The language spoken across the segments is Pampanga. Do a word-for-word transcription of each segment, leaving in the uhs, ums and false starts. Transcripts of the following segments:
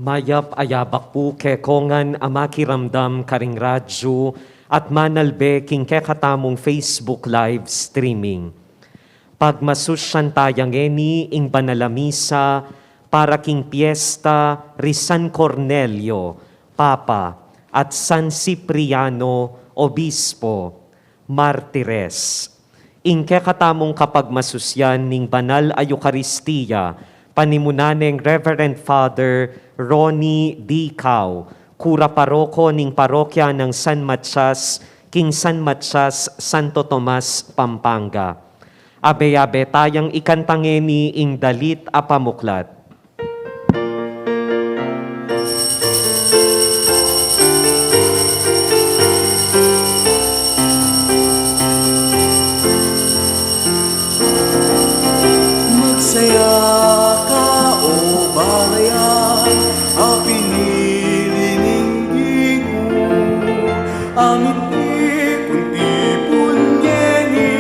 Mayap a yabak pu kekongan a makiramdam karing radyu at manalbe king kekatamung Facebook live streaming. Pagmasusyan taya ngeni ing banal a misa para king piesta ri San Cornelio, Papa, at San Cipriano, Obispo, martires. Ing kekatamung kapagmasusyan ning banal a Eukaristia, panimunan neng Reverend Father Ronnie D. Cao, kura paroko ning parokya nang San Matias, king San Matias, Santo Tomas, Pampanga. Abe-abe tayang ikanta ngeni ing dalit a pamuklat. Magsaya ka, o balayan a pinili ning Ginu, a mitipun-tipun ngeni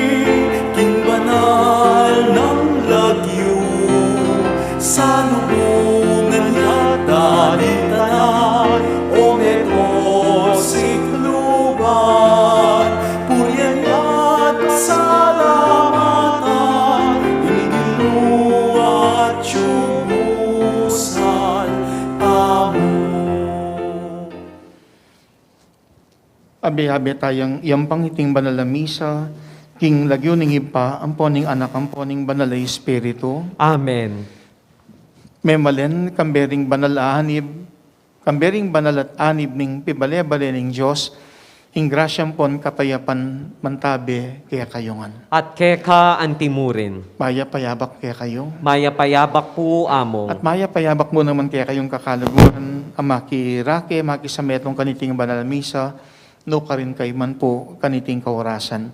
king banal nang lagyu. Salubungan ya't dalitan, o meto sikluban, purian ya't pasalamatan, ing Ginu at yubusan tamu. Abe-abe tayang iyampang iting banal a misa, king lagyu ning Ibpa, ampo ning Anak, ampo ning Banal a Espiritu. Amen. Memalen, kambe ring banal a anib, kambe ring banal at anib ning pibale-bale ning Dios, ing grasya ampon kapayapan mantabe kekayu ngan. At keka antimurin. Mayap a yabak kekayu. Mayap a yabak pu, Among. At mayap a yabak mu naman kekayung kakaluguran a makirake, makisametung kaniting banal a misa, nukarin kayu man pu kaniting kaorasan.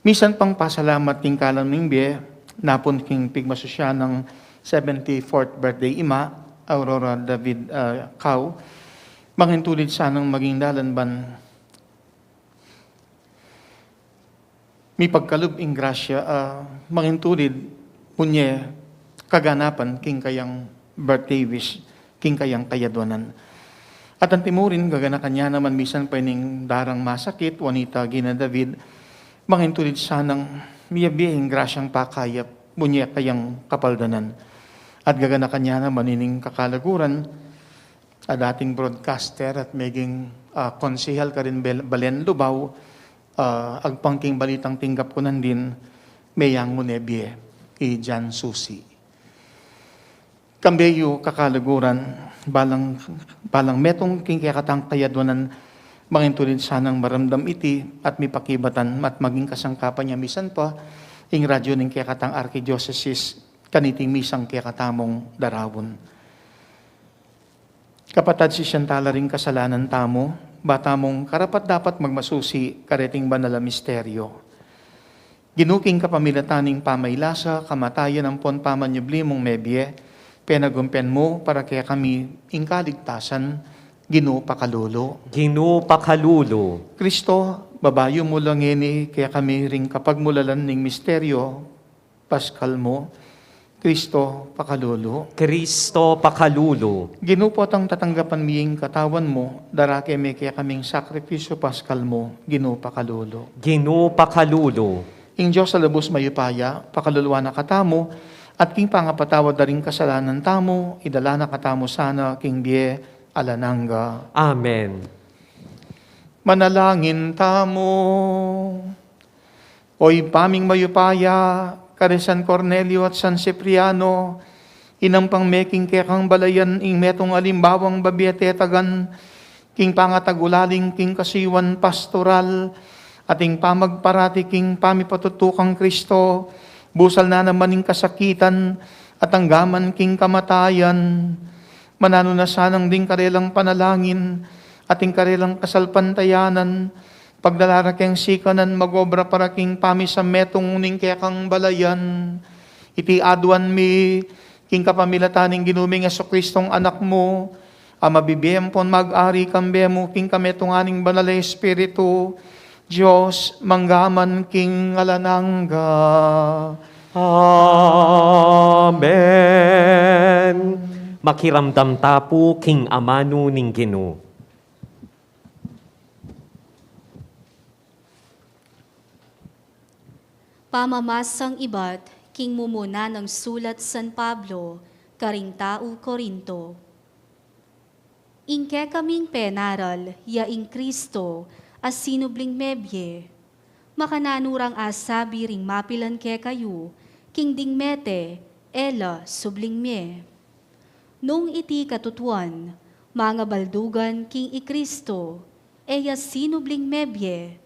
Misan pang pasalamat king kalam ning bie, napun king pigmasusyan nang seventy-fourth birthday ima, Aurora David, ah, Cao, mangintulid sanang maging dalan ban mipagkalub ing grasya, ah, mangintulid, munye kaganapan king kayang birthday wish, king kayang kayadwanan. At antimurin, gaganakan ya naman misan pa ining darang masakit, Juanita Gina David, mangintulid sanang miyabe ing grasyang pakayap, munye kayang kapaldanan. At gaganakan ya naman ining kakalaguran, a dating broadcaster at meging, ah, konsehal karin Bel-, Balen Lubao, ah, agpang king balitang tinggap ku nandin, meyang mu ne bie, i Jan Susi. Kambe yu kakaluguran, balang, balang metung king kekatang kayadwanan, mangintulid sanang maramdam iti at mipakibatan at maging kasangkapan ya misan pa ing radyu ning kekatang arkidiosesis kaniting misang kekatamung darawun. Kapatad, sisian tala ring kasalanan tamu, ba tamung karapat-dapat magmasusi kareting banal a misteryo. Ginu, king kapamilatan ning pamailasa, kamatayan ampon pamanyubli mung mebie, penagumpen mu para kekami ing kaligtasan, Ginu pakalulu. Ginu pakalulu. Kristo, babayu mu la ngeni kekami ring kapagmulalan ning misteryo Paskal mu, Kristo pakalulu. Kristo pakalulu. Ginu, potang tatanggapan mi ing katawan mu, dara kami kekaming sakrifisyu Paskal mu, Ginu pakalulu. Ginu pakalulu. Ing Dios a lubus mayupaya, pakaluluan na katamu, at king pangapatawad da ring kasalanan tamu, idala na katamu sana king bie alang angga. Amen. Manalangin tamu. O Ibpa ming mayupaya, kare San Cornelio at San Cipriano, inampang me king kekang balayan ing metung alimbawang babie tetagan, king pangatagulaling king kasuyuan pastoral, at ing pamagparati king pamipatutu kang Kristo, busal na naman ing kasakitan, at anggaman king kamatayan. Mananu na sanang ding karelang panalangin, at ing karelang kasalpantayanan, pagdala ra keng sikanan mag-obra para king pamisametung ning kekang balayan. Iti aduan mi, king kapamilatan ning Ginu ming Jesucristong Anak mu, a mabibie ampon mag-ari kambe mu king kametungan ning Banal a Espiritu, Dios, mangga man king alang angga. Amen. Makiramdam ta pu king amanu ning Ginu. Pamamasang ibat king mumuna nang sulat San Pablo karing tau Corinto. Ing kekaming penaral ya ing Kristo a sinubling mebie. Makananu rang asabi ring mapilan kekayu, king ding mete e la subling mie? Nung iti katutuan, mangabaldugan king i Kristo e ya sinubling mebie,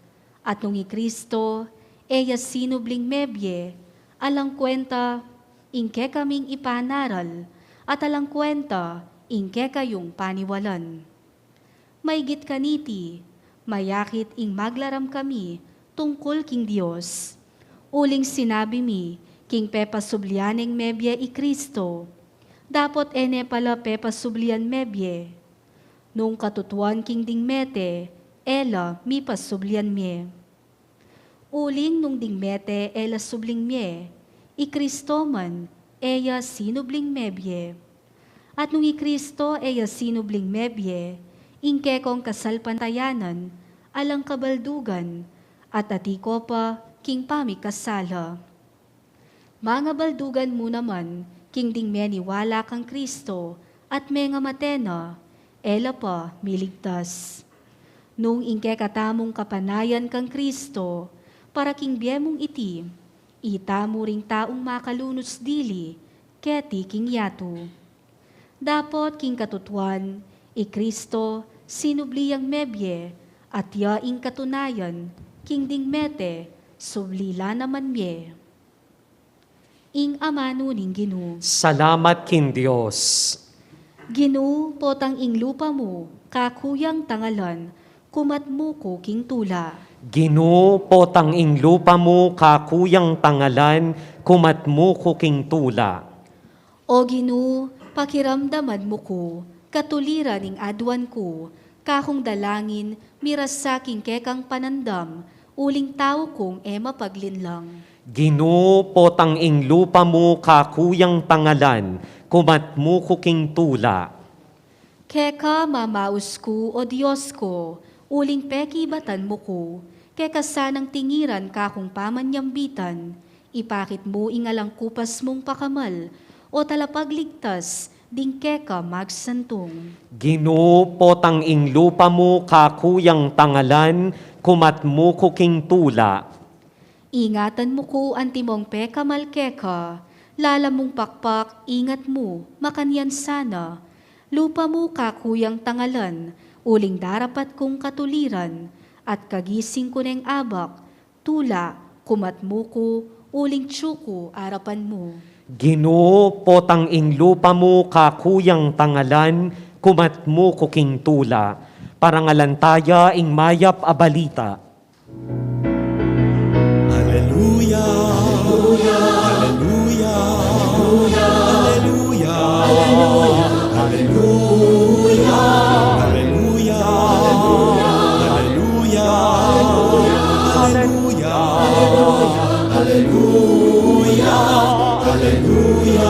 at nung i Kristo e ya sinubling mebie, alang kuenta ing kekaming ipanaral, at alang kuenta ing kekayung paniwalan. Maigit kaniti, mayakit ing maglaram kami tungkul king Dios. Uling sinabi mi, king pepasublian neng mebie i Kristo, dapot e ne pala pepasublian mebie. Nung katutuan king ding mete e la mipasublian mie. Uling nung ding mete e la subling mie, i Kristo man e ya sinubling mebie. At nung i Kristo e ya sinubling mebie, ing kekong kasalpantayanan alang kabaldugan, at ati ko pa king pamikasala. Mangabaldugan mu naman king ding meniwala kang Kristo at mengamate na, e la pa miligtas. Nung ing kekatamung kapanayan kang Kristo, para king bie mung iti, itamu ring taung makalunus dili keti king yatu. Dapot king katutuan, i Kristo sinubli yang mebie, at ya ing katunayan, king ding mete subli la naman mie. Ing amanu ning Ginu. Salamat king Dios. Ginu, potang ing lupa mu, kaku yang tangalan, kumat mu ku king tula. Ginu, potang ing lupa mu, kaku yang tangalan, kumat mu ku king tula. O Ginu, pakiramdaman mu ku, katuliran ning aduan ku, kakung dalangin, mirasa king kekang panandam, uling tau kung e mapaglinlang. Ginu, potang ing lupa mu, kaku yang tangalan, kumat mu ku king tula. Keka mamaus ku, o Dios ko, uling pekibatan mu ku, keka sanang tingiran kakung pamanyambitan, ipakit mu ing alang kupas mung pakamal, o talapagligtas, ding keka magsantung. Ginu, potang ing lupa mu, kaku yang tangalan, kumat mu ku king tula. Ingatan mu ku antimong pekamal keka, lala mung pakpak ingat mu, makanyan sana. Lupa mu kaku yang tangalan, uling darapat kung katuliran, at kagising ku neng abak, tula, kumat mu ku, uling tsu ku arapan mu. Ginu, potang ing lupa mu, kaku yang tangalan, kumat mu ku king tula. Parangalan taya ing mayap a balita. Aleluya, aleluya, aleluya, aleluya, aleluya, aleluya, aleluya, aleluya.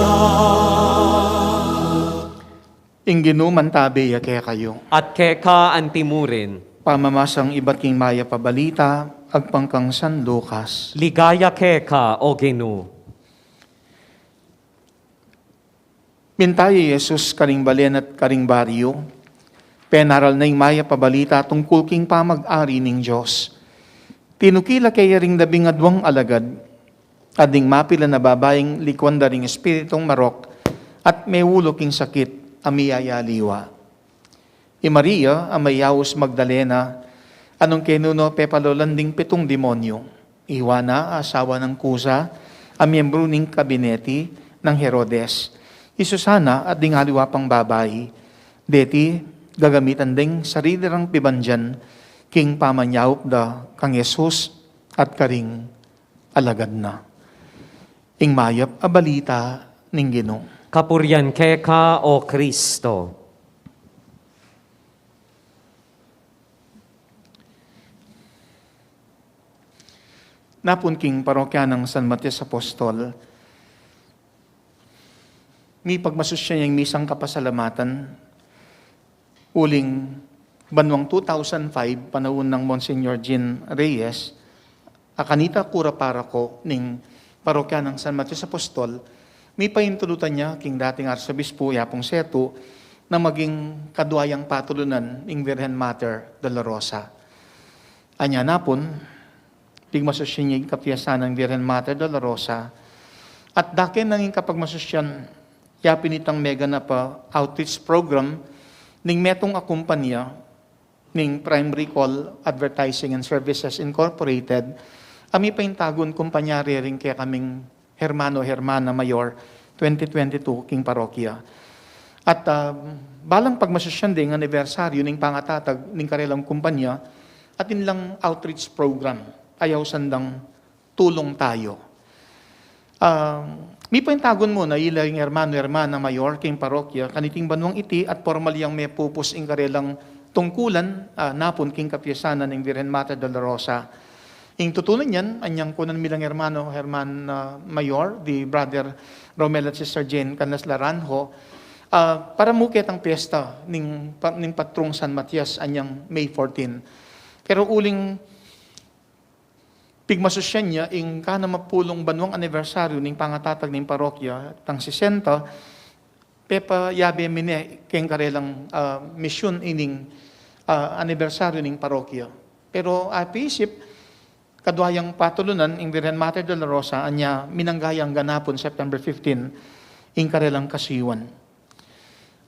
Ing Ginu mantabe ya kekayu. At keka antimurin. Pamamasang ibat king mayap a balita agpang kang San Lucas. Ligaya keka, o Ginu. Minta ya i Jesus karing balen at karing baryu, penaral na ing mayap a balita tungkul king pamag-ari ning Dios. Tinukil ya kaya ring labing adwang alagad, at ding mapilan a babaing likuan da ring espiritung marok at meulu king sakit a miyayaliwa. I Maria a mayaus Magdalena, a nung kenu no pepalolan ding pitung demonyu. I Juana, asawa nang Cuza, a miyembru ning kabineti nang Herodes. I Susana at ding aliwa pang babai. Deti, gagamitan ding sarili rang pibandian king pamanyaup da kang Jesus at karing alagad na. Ing mayap a balita ning Ginu. Kapurian keka, o Kristo. Napun king parokya nang San Matias Apostol, Mipagmasusyan yang misang kapasalamatan uling banuang two thousand five, panaun nang Monsignor Jean Reyes, a kanita kura paroko ning parokya nang San Matias Apostol, mipaintulutan ya king dating arsobispu, Yapung Setu, na maging kadua yang patulunan ing Virgen Mater Dolorosa. Anya napun, pigmasusyan ya ing kapiyasan nang Virgen Mater Dolorosa, at dake nang ing kapagmasusyan ya pin itang meganap a outreach program ning metung a kumpanya ning Prime Recall Advertising and Services Incorporated, a mipaintagun kumpanya rering kekaming hermano, hermana mayor, twenty twenty-two king parokya. At, ah, balang pagmasusyan ding anibersaryu ning pangatatag ning karelang kumpanya, atin lang outreach program, a ausan dang Tulong Tayo. Ah, mipaintagun mu na ila ring hermano, hermana mayor king parokya kaniting banuang iti at pormal yang mepupus ing karelang tungkulan, ah, napun king kapiyasan ning Virgen Mater Dolorosa. Ing tutu na niyan, anyang kunan mi lang hermano, hermana mayor, di Brother Romel at Sister Jane Canlas Laranjo, ah, para mu ketang piyesta ning pa-, ning patrung San Matias anyang May fourteen. Pero uling pigmasusyan ya ing kanamapulung banuang anibersaryu ning pangatatag ning parokya, tang sesenta, pepayabe mi ne keng karelang, ah, misyun ining, ah, anibersaryu ning parokya. Pero apiisip, kadua yang patulunan ing Virgen Mater Dolorosa, anya minangga yang ganapun September fifteen, ing karelang kasiwan.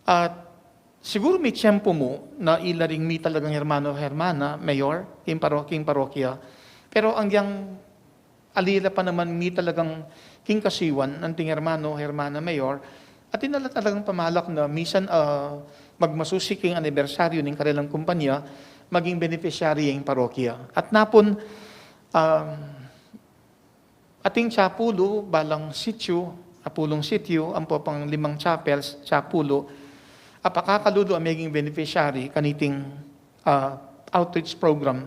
At siguru mitiyempu mu na ila ring mitalagang hermano, hermana mayor king paro-, king parokya. Pero anggiyang ali la pa naman mitalagang king kasiwan anting hermano, hermana mayor, atin na la talagang pamalak na misan, ah, magmasusi king anibersaryu ning karelang kumpanya, maging beneficiary ing parokya. At napun, um, ating tiya pulu, balang sityu, apulung sityu, ampo pang limang chapels, tiya pulu, a pakakalulu a meging beneficiary kaniting, ah, outreach program,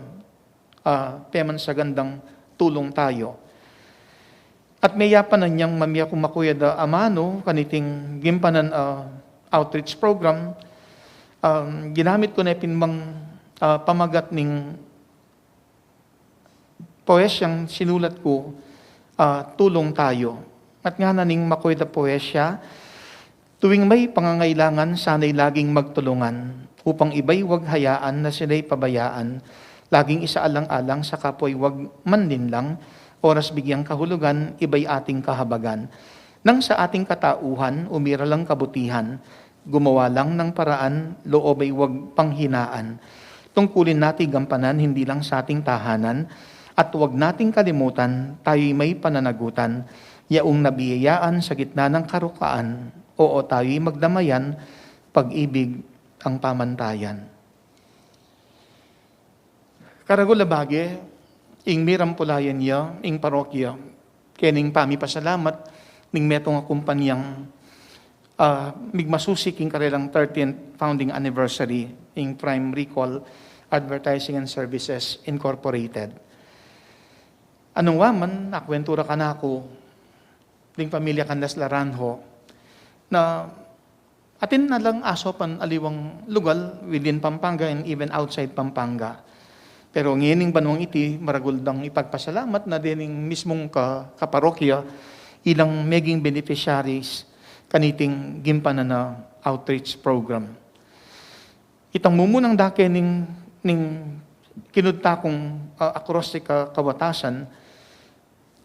ah, pemansagan dang Tulong Tayo. At meyapan na niyang mamie ku makuyad a amanu kaniting gimpanan, ah, outreach program, um, ginamit ku ne pin mang, ah, pamagat ning poesyang sinulat ku, ah, Tulong Tayo. At ngana ning makuyad a poesya, tuwing may pangangailangan, sana'y laging magtulungan, upang iba'y wag hayaan na sila'y pabayaan, laging isaalang-alang sa kapwa'y wag manlinlang, oras bigyang kahulugan, iba'y ating kahabagan. Nang sa ating katauhan, umira lang kabutihan, gumawa lang ng paraan, loob ay wag panghinaan. Tungkulin natin gampanan, hindi lang sa ating tahanan, at wag nating kalimutan, tayo'y may pananagutan. Yaong nabiyayaan sa gitna ng karukaan, oo, tayo'y magdamayan, pag-ibig ang pamantayan. Karagul a bage, ing mirampulayan ya ing parokya kening pamipasalamat ning metung a kumpanyang, ah, migmasusi king karelang thirteenth founding anniversary, ing Prime Recall Advertising and Services Incorporated. Anung waman, akwentu ra kanaku ding pamilya Canlas Laranjo na atin na lang asopan aliwang lugal within Pampanga and even outside Pampanga. Pero ngening banuang iti, maragul dang ipagpasalamat na dening mismung ka-, kaparokya ilang meging beneficiaries kaniting gimpanan a outreach program. Itang mumunang dake ning, ning kinudta kung, ah, acrostic a kawatasan,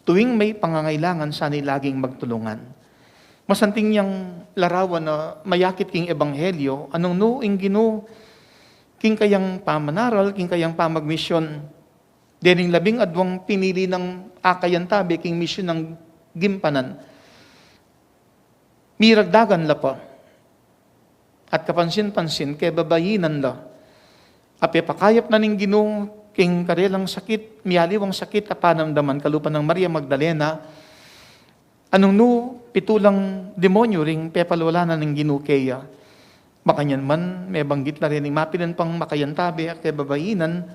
tuwing may pangangailangan, sana'y laging magtulungan. Masanting yang larawan a mayakit king ebanghelyo, anung nu ing Ginu king kayang pamanaral, king kayang pamagmisyon, dening labing adwang pinili nang akayan tabe king misyon nang gimpanan. Miragdagan la pa. At kapansin-pansin, kebabainan la. Apepakayap na ning Ginu king karelang sakit, mialiwang sakit a panamdaman kalupa nang Maria Magdalena, anung nu pitu lang demonyo ring pepalwala na ning Ginu keya. Makanyan man, mebanggit la rin ning mapilan pang makayantabe a kebabainan,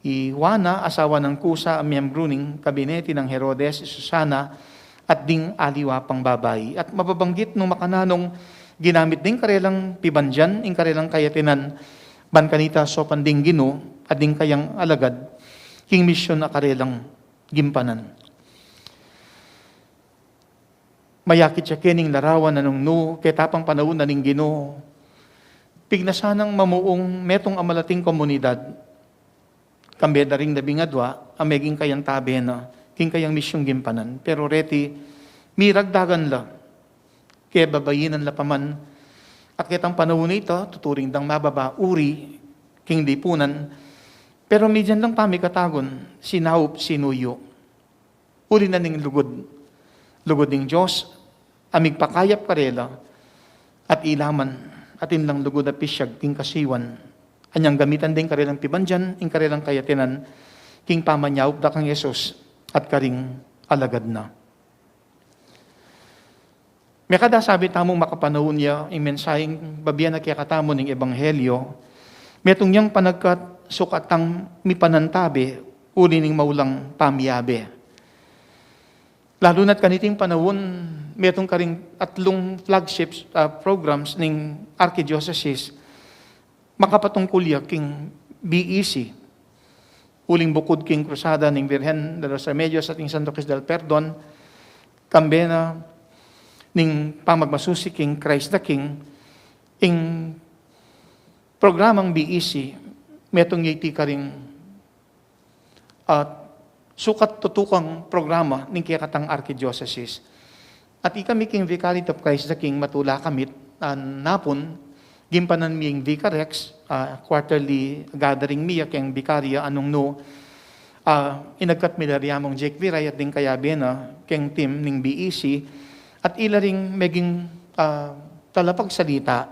i Juana, asawa nang Cusa, a miyembru ning kabinete nang Herodes, i Susana, at ding aliwa pang babai. At mababanggit nung makananung ginamit ding karelang pibandian, ing karelang kayatinan, ban kanita saupan ding Ginu, at ding kayang alagad, king misyun a karelang gimpanan. Mayakit ya keni ing larawan a nung nu, keta pang panaun na ning Ginu, pignasan nang mamuung metung a malating komunidad, kambe da ring labing adua, a meging kayantabe na, king kayang misyung gimpanan. Pero reti, miragdagan la, kebabainan la pa man, a ketang panaun a ita, tuturing dang mababa uri, king lipunan, pero medyang dang pamikatagun, sinaup, sinuyu. Uli na ning lugud, lugud ning Dios, a migpakayap karela, at ila man, atin lang lugud a pisyag king kasiwan, anyang gamitan ding karelang pibandian, ing karelang kayatinan, king pamanyaup da kang Jesus, at karing alagad na. Mekad a sabi tamung makapanaun ya, ing mensaheng babie na kekatamu ning ebanghelyo, metung yang panagkat sukat tang mipanantabe, uli ning maulang pamiabe. Lalu na't kaniting panaun, metung karing atlung flagship, ah, programs ning Archdiocese, makapatungkul ya king B E C. Uling bukud king Krusada ning Virgen de los Remedios at ning Santo Cristo del Perdon, kambe na ning pamagmasusi king Christ the King, ing programang B E C, metung ya iti karing at sukat tutukang programa ning kekatang arkidiocese. At ikami king Vicariate of Christ the King, matula kami, ah, napun, gimpanan mi ing Vicarex, ah, quarterly gathering mi ya keng Vicaria a nung nu, ah, inagkat mi la ri Among Jake Viray at ding kayabe na keng team ning B E C, at ila ring meging, ah, talapagsalita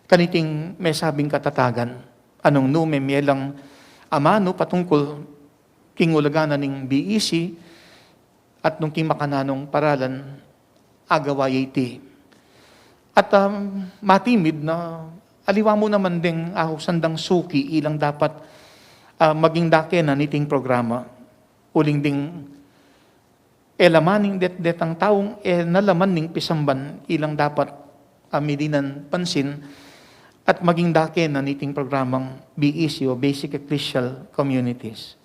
kaniting mesabing katatagan. A nung nu memie lang amanu patungkul king ulagan na ning B E C at nung king makananung paralan agawa ya iti. At, um, matimid na aliwa mu naman ding ausan dang suki ilang dapat, ah, maging dake na niting programa. Uling ding e la man ning detdetang taung e na la man ning pisamban ilang dapat, ah, milinan pansin at maging dake na niting programang B E C o Basic Ecclesial Communities.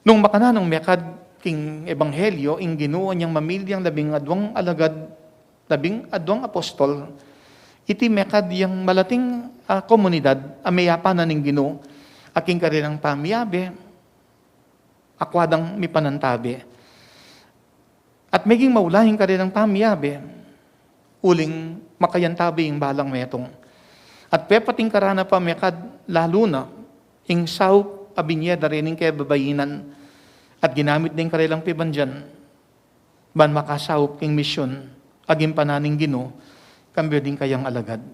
Nung makananung mekad king ebanghelyo, ing Ginu anyang mamili yang labing aduang alagad, labing aduang apostol, iti mekad yang malating, ah, komunidad a meyapan na ning Ginu, a king karelang pamiabe, akwa dang mipanantabe. At meging maula ing karelang pamiabe, uling makayantabe ing balang metung. At pepatingkaran na pa mekad lalu na ing saup a binie da reng kebabainan at ginamit ding karelang pibandian ban makasaup king misyun a gimpanan ning Ginu kambe ding kayang alagad.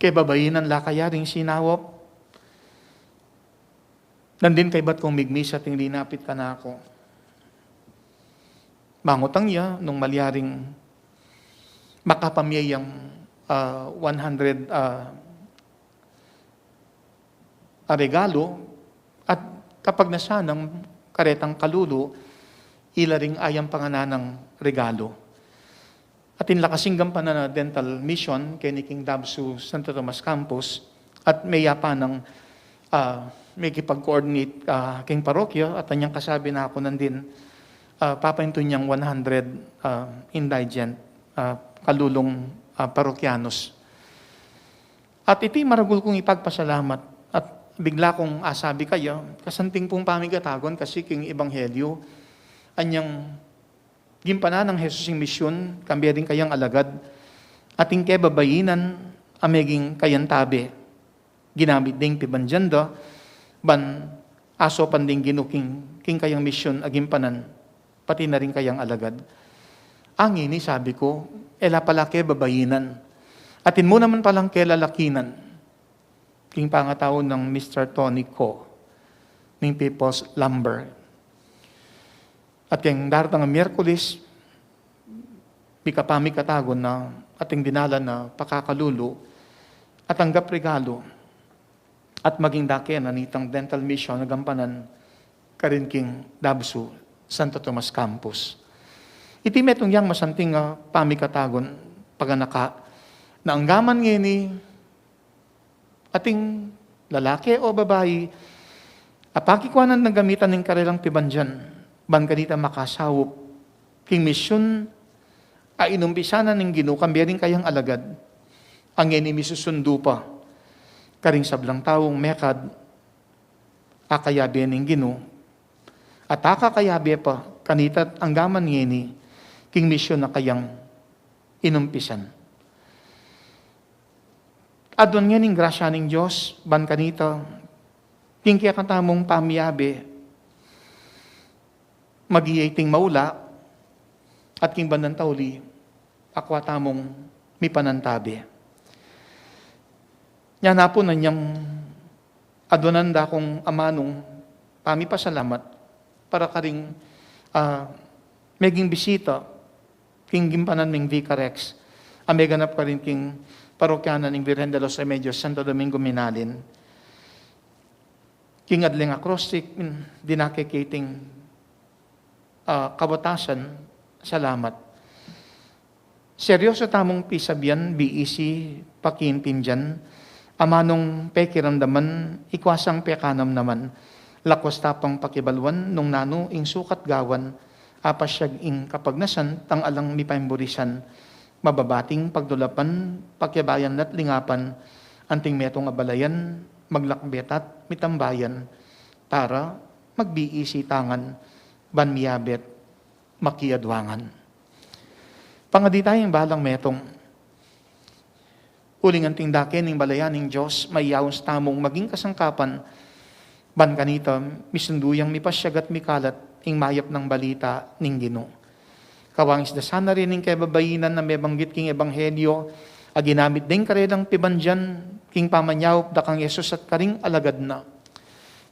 Kebabainan la kaya ring sinaup? Nandin kaybat kung migmisa ating linapit kanaku. Mangutang ya nung malyaring makapamie yang, ah, one hundred, ah, a regalo, at kapag nasanang karetang kalulu, ila ring ayang pangananang regalo. Atin la kasing gampanan a dental mission keni king Dabsu Santo Tomas Campus, at meyapan nang, ah, mekipag-coordinate, ah, king parokya, at anyang kasabi na ku nandin, ah, papaintun yang one hundred, ah, indigent, ah, kalulung, ah, parokyanos. At iti maragul kung ipagpasalamat, at bigla kung asabi kaya, kasanting pung pamikatagun kasi king ebanghelyo, anyang gimpanan nang Jesus ing misyun, kambe ding kayang alagad, atin kebabainan a meging kayantabe, ginamit ding pibandian da, ban asaupan ding Ginu king, king kayang misyun a gimpanan, pati na ring kayang alagad. Ngeni, sabi ku, e la pala kebabainan. Atin mu naman palang kelalakinan. King pangatau nang Mister Tony Ko, ning People's Lumber. At king daratang a Miyerkules, bika pamikatagun na ating dinalan a pakakalulu, at tanggap regalo, at maging dake na nitang dental mission a gampanan karin king Dabsu Santo Tomas Campus. Iti metung yang masanting a pamikatagun, paganaka, na anggaman ngeni, ating lalaki o babai, a pakikuanan na gamitan ning karelang pibandian, ban kanita makasaup king misyun a inumpisan na ning Ginu, kambe ring kayang alagad, a ngeni misusundu pa karing sablang taung mekad a kayabe ning Ginu, at akakayabe pa kanita anggaman ngeni king misyun a kayang inumpisan. Aduan ngening grasya ning Dios ban kanita, king kekatamung pamiyabe, maging iting maula, at king bandang tauli, akwa tamung mipanantabe. Nya na pu, nanyang aduanan da kung amanung pamipasalamat para karing, ah, meging bisita king gimpanan ming Vicar Ex a meganap karin king parokya na ning Virgen de los Remedios, Santo Domingo Minalin. King adling acrostic, mm, dinake ke iting, ah, kabatasan, salamat. Seryoso tamung pisabian, B E C, pakiintindian, amanung pekiramdaman, ikwa sang pekanamnaman, lakwas ta pang pakibaluan nung nanu ing sukat gawan, apasyag ing kapagnasan, tang alang mipaimburisan, mababating pagdulapan, pakiabayan at lingapan, anting metung a balayan, maglakbe ta't mitambayan, tara, mag-B E C tangan, ban miyabe't makiadwangan. Pangadi taya ing balang metung. Uling anting dake ning balayan ning Dios, mayaus tamung maging kasangkapan, ban kanita, misundu yang mipasyag at mikalat, ing mayap nang balita ning Ginu. Kawangis da sana rin ing kebabainan a mebanggit king ebanghelyo, a ginamit deng karelang pibandian, king pamanyaup da kang Jesus at karing alagad na.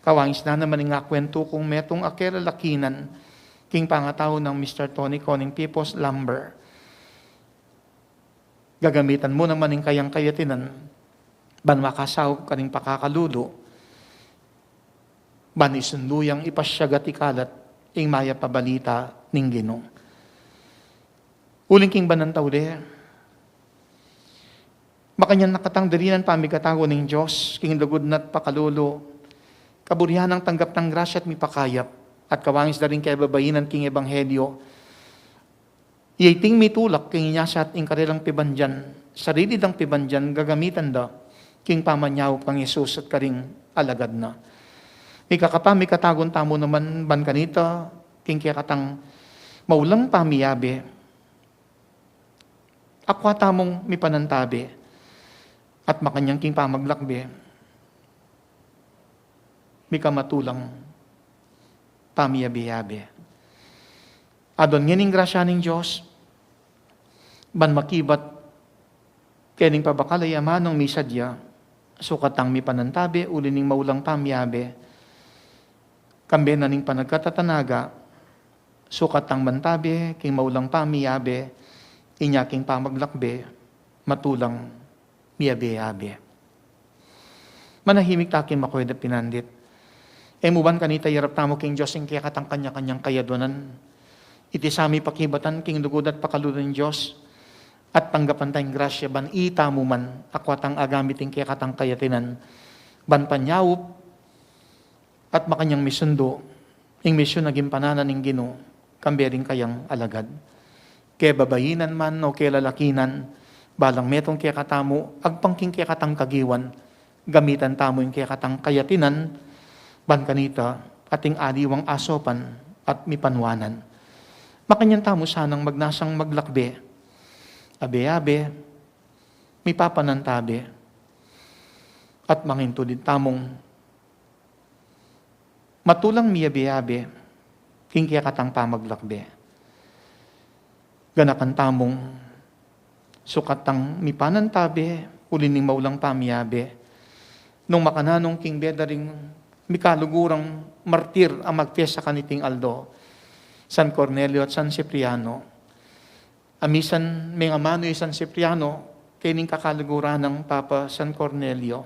Kawangis na naman ing akwentu kung metung a kelalakinan, king pangatau nang Mister Tony Koning Pipos Lumber. Gagamitan mu naman ing kayang kayatinan, ban makasaup karing pakakalulu, ban isundu yang ipasyag at ikalat, ing mayap a balita ning Ginu. Uling king bandang tauli, makanyan na katang dirinan pamikatagun ning Dios, king lugud na't pakalulu, kaburian nang tanggap tang grasya at mipakayap, at kawangis da ring kebabainan king ebanghelyo, iya iting mitulak king inyasat ing karelang pibandian, sarili dang pibandian, gagamitan da, king pamanyaup kang Jesus at karing alagad na. Mikakapamikatagun tamu naman ban kanita, king kekatang maulang pamiyabe, akwa tamung mipanantabe, at makanyan king pamaglakbe, mikamatulang pamiyabe-yabe. Aduan ngening grasya ning Dios, ban makibat kening pabakal a amanung misadya, sukat tang mipanantabe, uli ning maulang pamiyabe, kambe na ning panagkatatanaga, sukat tang mantabe, king maulang pamiyabe, inya king pamaglakbe, matulang miyabe-yabe. Manahimik ta king makuwid a pinandit. E mu ban kanita iyarap tamu king Dios ing kekatang kanya-kanyang kayaduanan. Iti sa mipakibatan king lugud at pakalulu ning Dios, at tanggapan tang grasya ban itamu man, akwa tang agamit ing kekatang kayatinan, ban panyaup, at makanyang misundu ing misyun a gimpanan na ning Ginu, kambe ring kayang alagad. Kebabainan man o kelalakinan, balang metung kekatamu, agpang king kekatang kagiwan, gamitan tamu ing kekatang kayatinan, ban kanita, ating aliwang asopan at mipanwanan. Makanyan tamu sanang magnasang maglakbe, abe-abe, mipapanantabe, at mangintulid tamung matulang miyabe-yabe, king kekatang pamaglakbe. Ganakan tamung sukat tang mipanantabe, uli ning maulang pamiyabe, nung makananu king bie da ring mikalugurang martir a magpesta kaniting aldo, San Cornelio at San Cipriano. Amisan mengamanu i San Cipriano, kening kakaluguran nang Papa San Cornelio.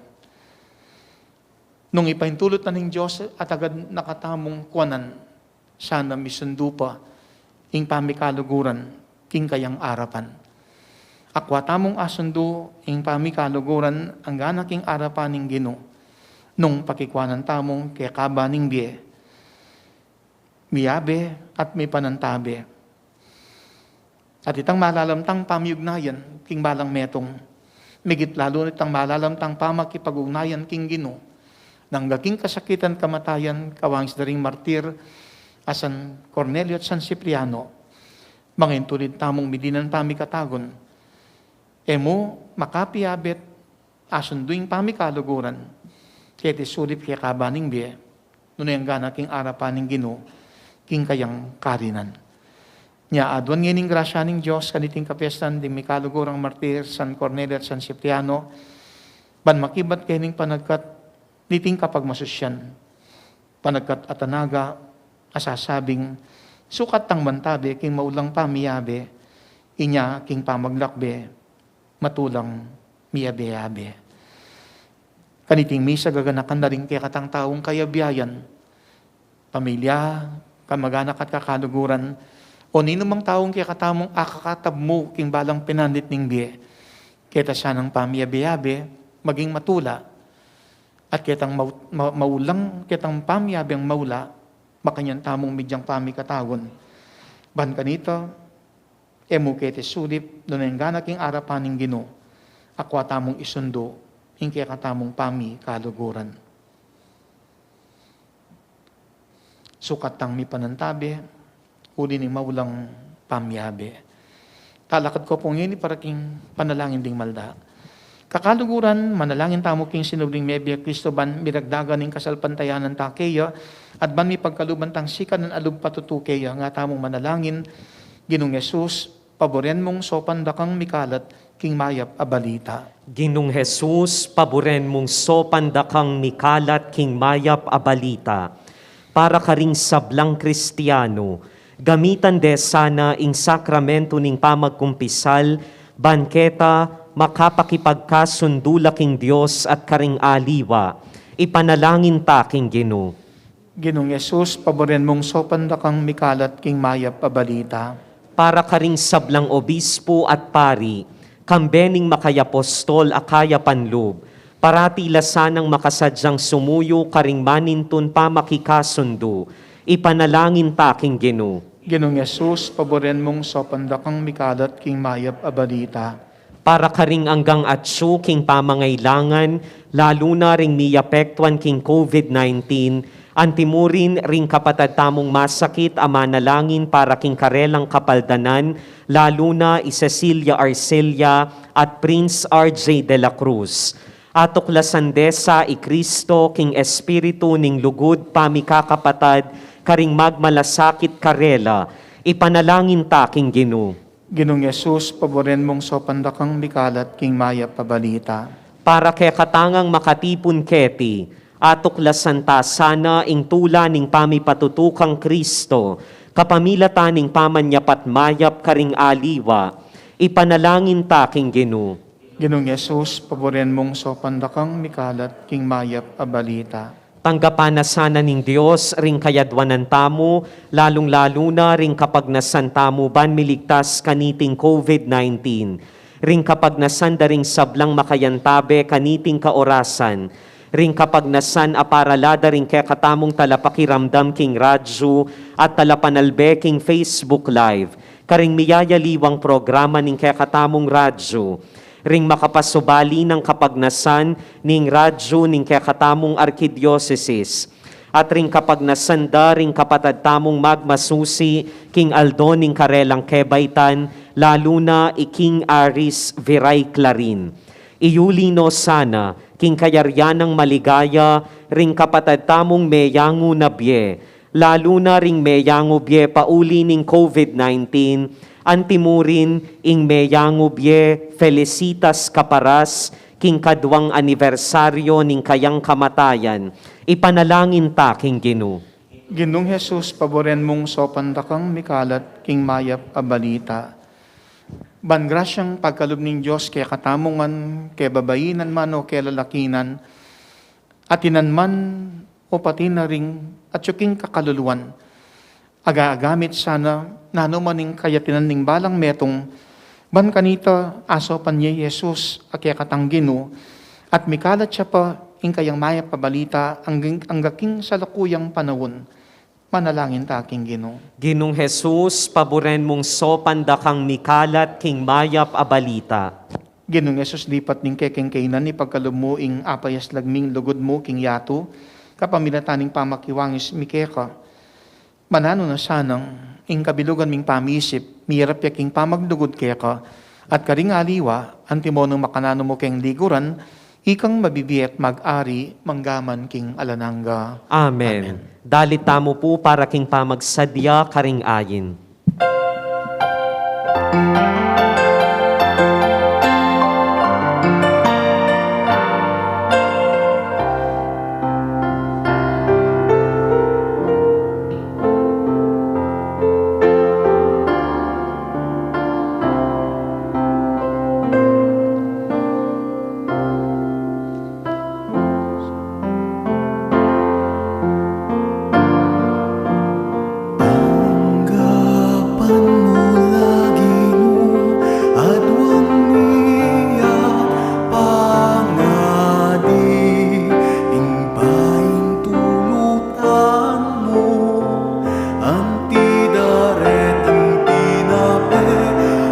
Nung ipaintulot na ning Dios at agad na katamung kuanan, sana misundu pa ing pamikaluguran king kayang arapan. Akua tamung asundu ing pamikaluguran anggana king arapan ning Ginu, nung pakikuanan tamung kekaba ning bie, miyabe at mipanantabe. At itang malalam tang pamiugnayan king balang metung, migit lalu na itang malalam tang pamakipag-ugnayan king Ginu, nangga king kasakitan, kamatayan, kawangis da ring martir a San Cornelio at San Cipriano, mangintulid tamung midinan pamikatagun. E mu makapiyabe at asundu ing pamikaluguran keti sulip kekaba ning bie, nune anggana king arapan ning Ginu king kayang karinan. Nya aduan ngening grasya ning Dios kaniting kapiestan ding mikalugurang martir San Cornelio at San Cipriano, ban makibat kening panagkat niting kapagmasusyan, panagkat atanaga a sasabing, sukat tang mantabe king maulang pamiyabe, inya king pamaglakbe matulang miyabe-yabe. Kaniting misa gaganakan da ring kekatang taung kayabiayan, pamilya, kamaganak at kakaluguran, o ninumang taung kekatamung akakatab mu king balang penandit ning bie. Keta sanang pamiyabe-yabe, maging matula, at ketang mau-, ma-, maulang ketang pamiyabeng maula, makanyan tamung midyang pamikatagun. Ban kanita, e mu keti sulip, nune anggana king arapan ning Ginu, akua tamung isundu ing kekatamung pamikaluguran. Sukat tang mipanantabe uli ning maulang pamiyabe. Talakad ku pu ngeni para king panalangin ding malda. Kakaluguran, manalangin tamu king sinubling mebie Kristo ban miragdagan ing kasalpantayanan ta keya, at ban mipagkaluban tang sikanan a lub patutu keya. Nga tamung manalangin. Ginung Jesus, paburen mung saupan da kang mikalat king mayap a balita. Ginung Jesus, paburen mung saupan da kang mikalat king mayap a balita. Para karing sablang Kristiano, gamitan de sana ing sakramento ning pamagkumpisal, ban keta makapakipagkasundu la king Dios at karing aliwa. Ipanalangin ta king Ginu. Ginung Jesus, paburen mung saupan da kang mikalat king mayap a balita. Para karing sablang obispo at pari, kambe ning makayapostol a kayapan lub, parati la sanang makasadyang sumuyu karing manintun pamakikasundu. Ipanalangin ta king Ginu. Ginung Jesus, paburen mung saupan da kang mikalat king mayap a balita. Para karing anggang atsu king pamangailangan, lalu na ring miapektuan king COVID nineteen, antimurin ring kapatad tamung masakit a manalangin para king karelang kapaldanan, lalu na i Cecilia Arcelia at Prince R J de la Cruz. Atuklasan de sa i Kristo king espiritu ning lugud pamikakapatad karing magmalasakit karela. Ipanalangin ta king Ginu. Ginung Jesus, paburen mung saupan da kang mikalat king mayap a balita. Para kekatang makatipun keti, atuklasan ta sana ing tula ning pamipatutu kang Kristo, kapamilatan ning pamanyapat mayap karing aliwa. Ipanalangin ta king Ginu. Ginung Jesus, paburen mung saupan da kang mikalat king mayap a balita. Tanggapan na sana ning Dios ring kayadwanan tamu, lalung-lalu na ring kapagnasan tamu ban miligtas kaniting COVID nineteen. Ring kapagnasan da ring sablang makayantabe kaniting kaorasan. Ring kapagnasan a para la da ring kekatamung talapakiramdam king radyu at talapanalbe king Facebook Live, karing miyayaliwang programa ning kekatamung radyu. Ring makapasubali nang kapagnasan ning radyu ning kekatamung arkidiosesis, at ring kapagnasan da ring kapatad tamung magmasusi king aldo ning karelang kebaitan, lalu na i King Aris Viray Clarin. Iyuli no sana king kayarian nang maligaya ring kapatad tamung meyangu na bie, lalu na ring meyangu bie pauli ning COVID nineteen, antimurin ing meyangu bie Felicitas Caparas king kaduang anibersaryo ning kayang kamatayan. Ipanalangin ta king Ginu. Ginung Jesus, paburen mung saupan da kang mikalat king mayap a balita. Ban grasyang pagkalub ning Dios kekatamu ngan, kebabainan man o kelalakinan, atinan man o pati na ring atyu king kakaluluan, Aga-agamit sana nanu man ing kayatinan ning balang metung, ban kanita asaupan ya i Jesus a kekatang Ginu, at mikalat ya pa ing kayang mayap a balita anggang, angga king salukuyang panaun. Manalangin ta king Ginu. Ginung Jesus, paburen mung saupan da kang mikalat king mayap a balita. Ginung Jesus, lipat ning kekeng kainan ipagkalub mu ing apayaslag ming lugud mu king yatu, kapamilatan ning pamakiwangis mi keka. Mananu na sanang ing kabilugan ming pamisip miyarap ya king pamaglugud keka, at karing aliwa antimo nung makananu mu keng liguran, ikang mabibie at mag-ari manggaman king alang angga. Amen. Amen. Dalit tamu pu para king pamagsadya karing ayin. Tanggapan mu la, Ginu, aduan mi at pangadi, ing paintulutan mu, anti dareting tinape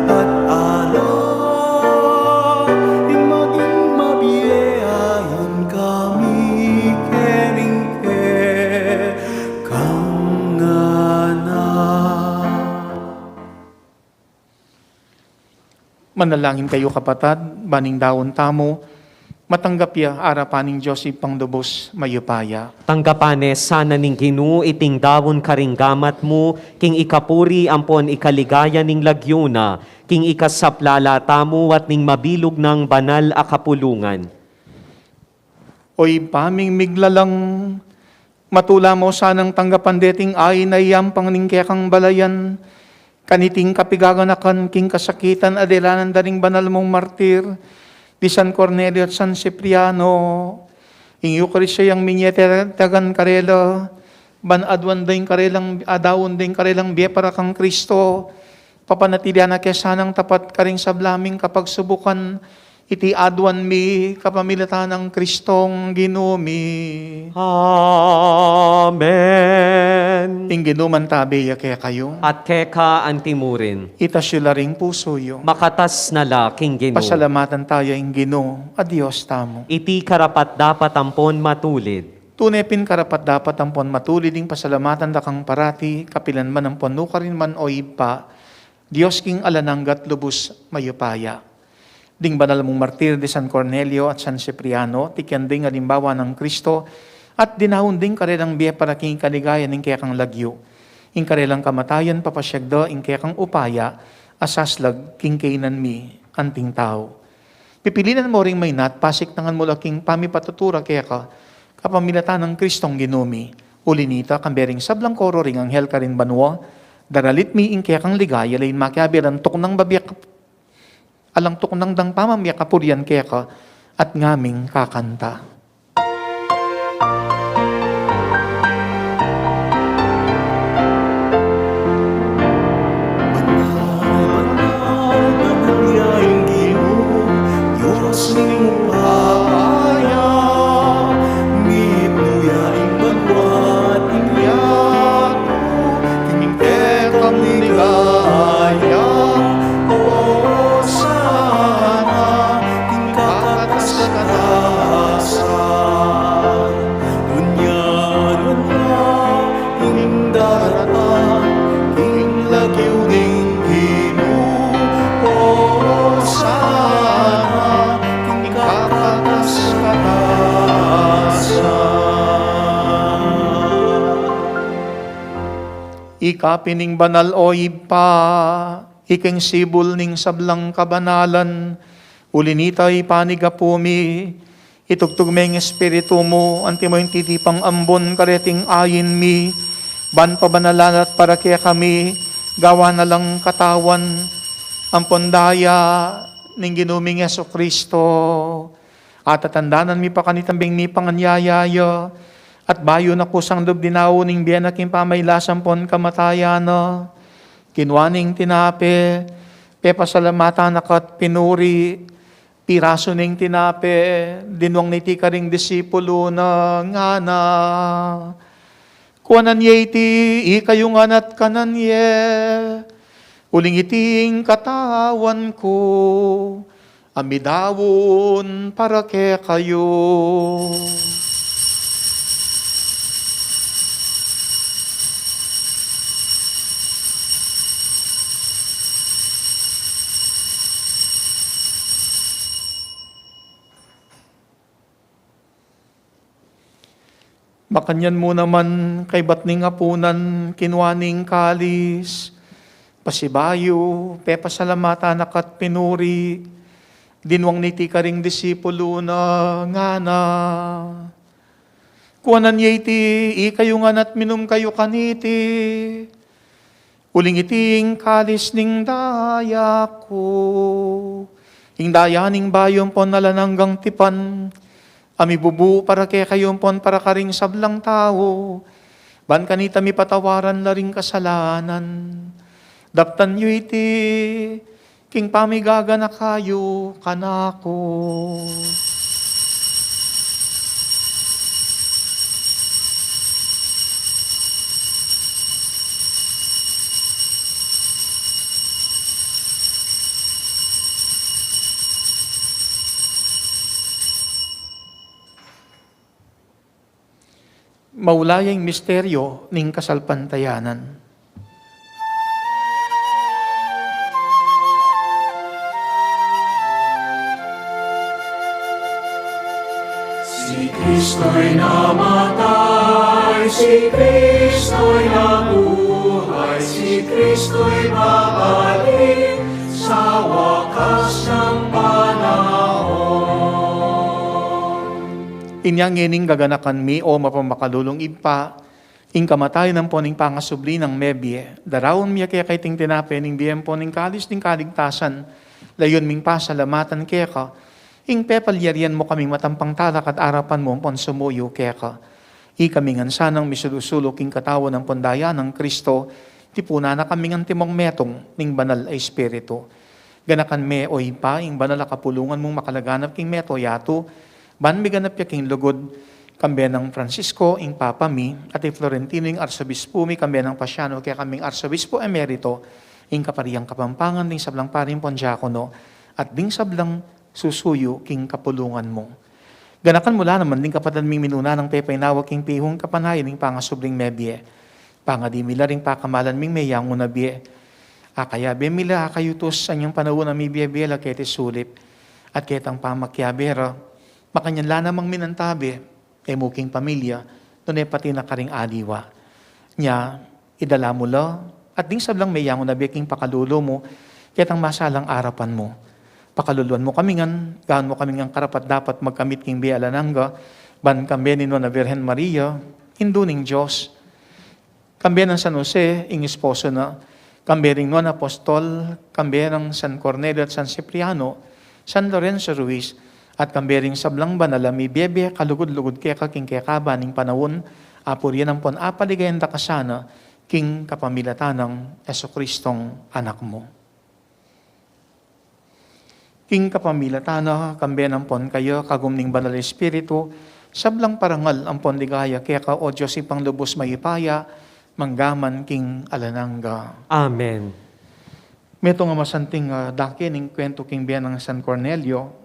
at alak, ing maging mabie ayan kami kering kekang anak. Manalangin kayu, kapatad, ban ing daun tamu matanggap ya arapan ning Dios Ibpang lubus mayupaya. Tanggapan ne sana ning Ginu iting daun karing gamat mu, king ikapuri ampon ikaligaya ning lagyu na, king ikasaplala tamu at ning mabilug nang banal a kapulungan. O Ibpa ming miglalang, matula mu sanang tanggapan deting ain a iyampang ning kekang balayan, kaniting kapigaganakan king kasakitan a diranan da ring banal mung martir, di San Cornelio at San Cipriano, ing Eukaristia yang minyetagan karela, ban aduan da ing karelang, adaun da ing karelang bie para kang Kristo, papanatilian na ke sanang tapat karing sabla ming kapagsubukan, iti aduan mi kapamilatan nang Kristong Ginu mi. Amen. Ing Ginu mantabe ya kekayu. At keka antimurin. Itas yu la ring pusu yu. Makatas na la king Ginu. Pasalamatan taya ing Ginu a Dios tamu. Iti karapat-dapat ampon matulid. Tune pin karapat-dapat ampon matulid ing pasalamatan da kang parati, kapilan man ampon nukarin man, o Ibpa, Dios king alang angga at lubus mayupaya. Ding banal mung martir di San Cornelio at San Cipriano, tikian ding alimbawa nang Kristo, at dinaun ding karelang bie para king ikaligaya ning kekang lagyu. Ing karelang kamatayan papasiag da ing kekang upaya a saslag king kainan mi anting tau. Pipilinan mu ring mayna at pasiktangan mu la king pamipatutura keka, kapamilatan nang Kristong Ginu mi. Uli na nita, kambe ring sablang koro ring anghel karin banua, daralit mi ing kekang ligaya, lain makiabe alang tuknang babie kap-, alang tuknang dang pamamie kapurian keka, at ngaming kakanta. Banal, banal, banal ya ing Ginu, Dios ning upaya, mitmu ya ing banua at ing yatu, king kekang ligaya, Osana, king kakatas-katasan. Nunya, nunya, ing daratang king lagyu ning Ginu, Osana, king kakatas-katasan. Ika pin ing banal, o Ibpa, ika ing sibul ning sablang kabanalan, uli na nita ipanyawad mi, itugtug me ing Espiritu mu, antimo ing titipang ambon kareting ain mi, ban pabanalan at para kekami, gawan na lang katawan ampon daya ning Ginu ming Jesucristo. At tatandanan mi pa kanitang bing mipanganyaya ya, At bayu na kusang lub dinaun ing bie na king pamailas ampon kamatayan na, kinua ne ing tinape, pepasalamatan na ka't pinuri, pirasu ne ing tinape, dinwang ne iti karing disipulu na, ngana: Kuanan ye iti, ikayu ngan at kanan ye, uling iti ing katawan ku, a midaun para kekayu. Makanyan mu naman, kaybat ning apunan, kinua ne ing kalis, pasibayu, pepasalamatan na ka't pinuri, dinwang ne iti karing disipulu na, ngana: Kuanan ye iti, ikayu ngan at minum kayu kaniti, uling iti ing kalis ning daya ku, ing daya ning bayu ampon alang anggang tipan, a mibubu para kekayu ampon para karing sablang tau, ban kanita mipatawaran la ring kasalanan. Daptan yu iti king pamigaganaka yu kanaku. Maula ya ing misteryo ning kasalpantayanan. Si Kristo'y namatay, si Kristo'y nabuhay, si Kristo'y babalik sa wakas ng panahon. Inya ngening gaganakan mi, o mapamakalulung Ibpa, ing kamatayan ampon ing pangasubli nang mebie, daraun mi keka iting tinape ning bie ampon ing kalis ning kaligtasan, layun ming pasalamatan keka, ing pepalyarian mu kaming matampang talakad arapan mu ampon sumuyu keka. Ikami ngan sanang misulu-sulu king katawan ampon daya nang Kristo, tipunan na kaming antimong metung ning Banal a Espiritu. Ganakan me, o Ibpa, ing banal a kapulungan mung makalaganap king mabilug a yatu, ban miganap ya king lugud, kambe nang Francisco, ing Papa mi, at i Florentino, ing Arsobispu mi, kambe nang Pasiano, kekaming Arsobispu Emerito, ing Kaparian Kapampangan, ding sablang pari ampon diakono, at ding sablang susuyu king kapulungan mu. Ganakan mu la naman ding kapatad ming minuna nang pepainawa king pihung kapanayan ning pangasubling mebie. Pangadi mi la ring pakamalan ming meyangu na bie. Akayabe mi la, akayutus anyang panaun a mibie-bie la keti sulip at ketang pamakiabe ra. Makanyan la namang minantabe, e mu king pamilya, nune pati na karing aliwa. Nya, idala mu la, at ding sablang meyangu na bie king pakalulu mu, ketang masalang arapan mu. Pakaluluan mu kami ngan, gawan mu kami ngan karapat-dapat magkamit king bie alang angga, ban kambe ning Nuan a Birhen Maria, Indu ning Dios, kambe nang San Jose, ing esposo na, kambe ring Nuan a Apostol, kambe nang San Cornelio at San Cipriano, San Lorenzo Ruiz, at kambe ring sablang banal a mibie-bie kalugud-lugud keka king kekaba ning panaun, apurian ampon apaligayan da ka sana, king kapamilatan nang Jesucristong Anak mu. King kapamilatan na, kambe na ampon kaya, kagum ning Banal a Espiritu, sablang parangal ampon ligaya keka, o Dios Ibpang lubus mayupaya, mangga man king alang angga. Amen. Metung a masanting, ah, dake ning kuwentu king bie nang San Cornelio,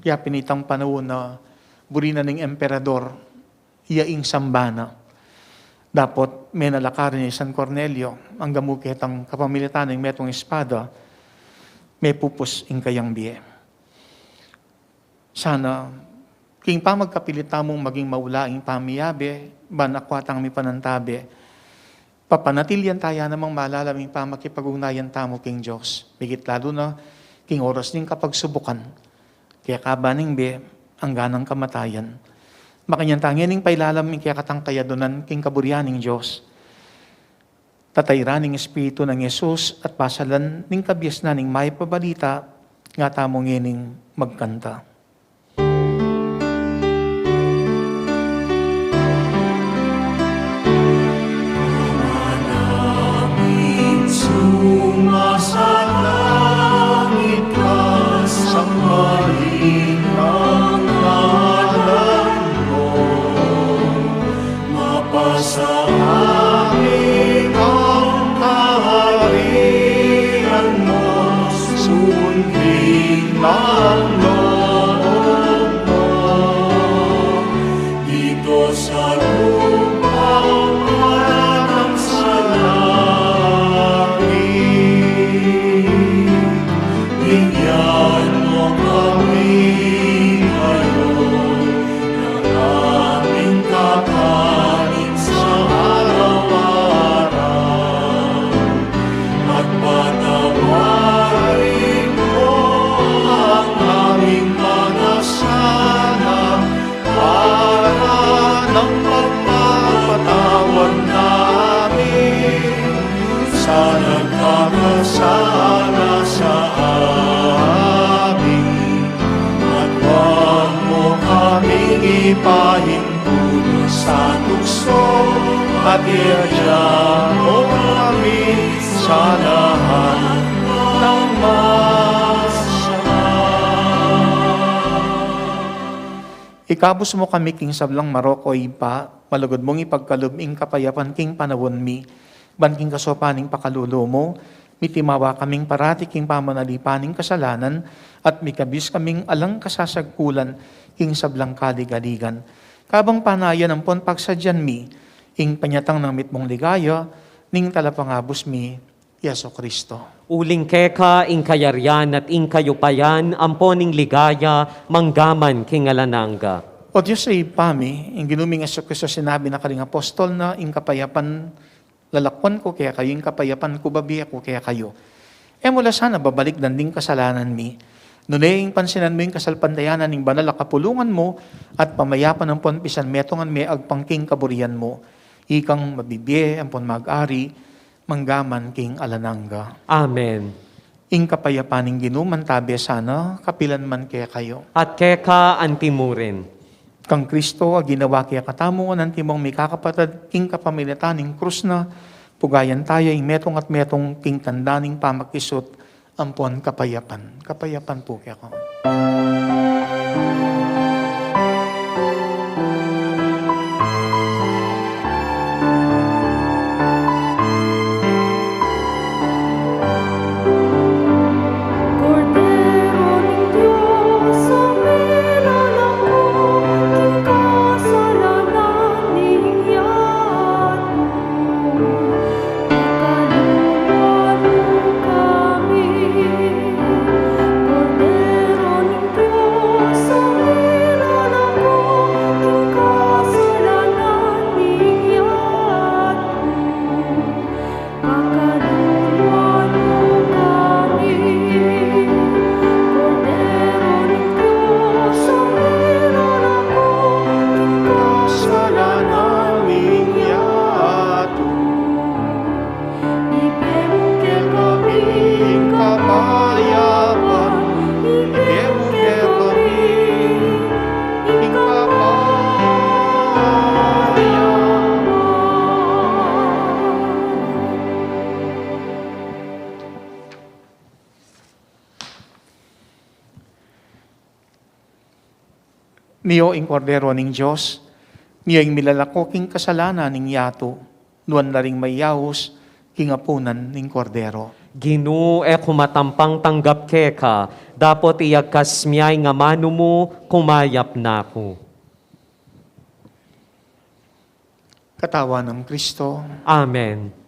ya pin itang panaun na buri na ning emperador, iya ing samba na. Dapot menalakaran ya i San Cornelio, angga mu ketang kapamilatan ning metung espada, mepupus ing kayang bie. Sana, king pamagkapilit tamung maging maula ing pamiyabe, ban akua tang mipanantabe, papanatilian taya namang malalam ing pamakipag-ugnayan tamu king Dios. Migit lalu na, king oras ning kapagsubukan, kekaba ning bie, angga nang kamatayan. Makanyan ta ngening pailalam ing kekatang kayadunan king kaburian ning Dios. Tatairan ning Espiritu nang Jesus at pasalan ning kabiasnan ning mayap a balita, nga tamu ngening magkanta. Amin ang kaharian mo, sundin ang loob mo, dito sa lupa para nang sa langit. Bigyan mo kami ngayon ng aming kakanin sa araw-araw. At patawarin mo ang aming mga sala, para nang magpapatawad namin sa nagkakasala sa amin. At huwag mo kaming ipahinto sa tukso, at iadya mo kami sa lahat ng masama. Ikabus mu kami king sablang marok, O Ibpa, malugud mung ipagkalub ing kapayapan king panaun mi, ban king kasaupan ning pakalulu mu, mitimawa kaming parati king pamanalipan ning kasalanan, at mikabus kaming alang kasasagkulan king sablang kaligaligan. Kabang panayan ampon pagsadyan mi ing panyatang nang mitmung ligaya ning Talapangabus mi, Jesucristo. Uling keka ing kayarian at ing kayupayan ampon ing ligaya manggaman king alang angga. O Dios a Ibpa mi, ing Ginu ming Jesucristo sinabi na karing apostol na, ing kapayapan lalakwan ku kekayu, ing kapayapan ku babie ku kekayu. E mu la sana babalikdan ding kasalanan mi, nune ing pansinan mu ing kasalpantayanan ning banal a kapulungan mu, at pamayapan ampon pisanmetungan me agpang king kaburian mu. Ikang mabibie ampon mag-ari manggaman king alang angga. Amen. Ing kapayapan ning Ginu mantabe sana kapilan man kekayu. At keka anti mu rin. Kang Kristo a ginawa kekatamu ngan antimong mikakapatad king kapamilatan ning krus na, pugayan taya ing metung at metung king tanda ning pamakisut ampon kapayapan. Kapayapan pu kekayu. Kordero ning Dios, a milalako king kasalanan ning yatu, pakaluluan mu kami. Kordero ning Dios, a milalako king kasalanan ning yatu, pakaluluan mu kami. Kordero ning Dios, a milalako king kasalanan ning yatu, ibie mu kekami ing kapayapan, ibie mu kekami ing kapayapan. Nio ing Kordero ning Dios, nio ing milalako king kasalanan ning yatu, nuan la ring mayaus king apunan ning Kordero. Ginu, e ku matampang tanggap keka, dapot iyagkas mu ya ing amanu mu, kumayap na ku. Katawan nang Kristo. Amen.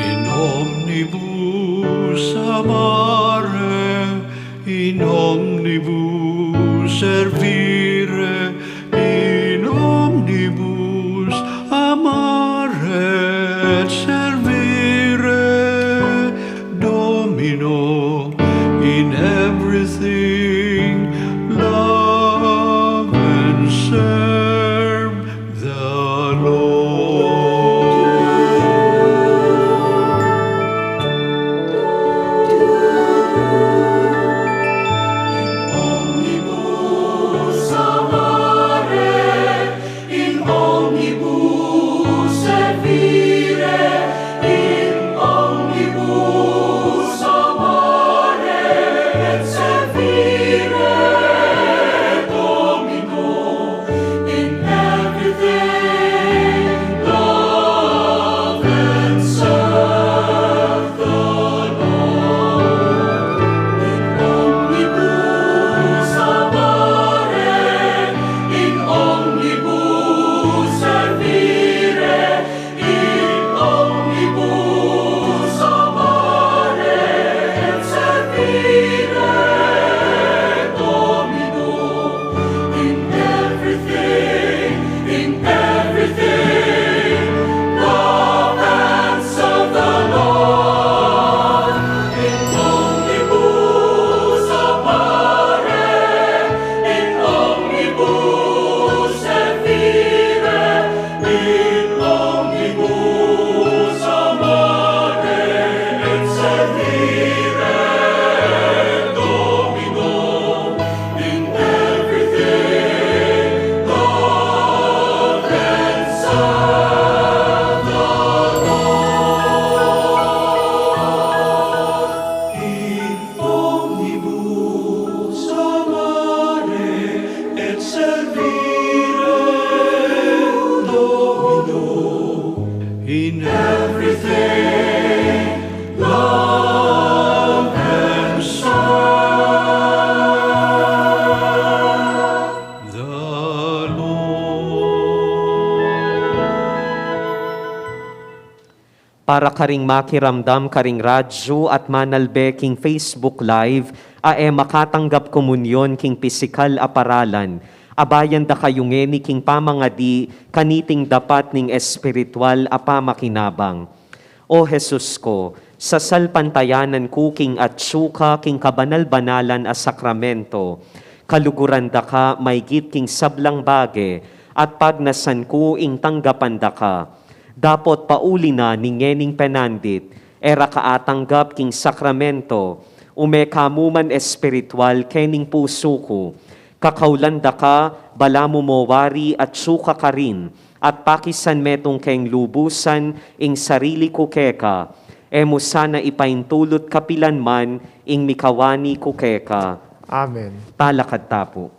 In omnibus amare, in omnibus servire, in omnibus amare et servire, do Domino, in everything love and serve the Lord. In omnibus amare, in omnibus servire, in omnibus amare et servire Domino, in everything love and serve the Lord. In omnibus amare, in omnibus servire, in omnibus amare et servire Domino, in everything, in everything love and serve the Lord. In omnibus amare, in omnibus servire, in omnibus amare et servire Domino, in everything love and serve the Lord. In omnibus amare et servire Domino, in everything love and serve the Lord. Para karing makiramdam karing radyu at manalbe king Facebook Live, a e makatanggap komunyon king pisikal a paralan, abayan da kayu ngeni king pamangadi kaniting dapat ning espiritual a pamakinabang. O Jesus ko, sasalpantayanan ku king atsu ka king kabanal-banalan a sakramento, kaluguran da ka maygit king sablang bage, at pagnasan ku ing tanggapan da ka. Dapot pauli na ning ngening penandit, e ra ka atanggap king sakramento, ume ka mu man espiritual kening pusu ku. Kakaulan da ka, balamu mo wari atsu ka karin, at pakisan metung keng lubusan ing sarili ku keka. E mu sana ipaintulut kapilan man ing mikawani ku keka. Amen. Talakad ta pu.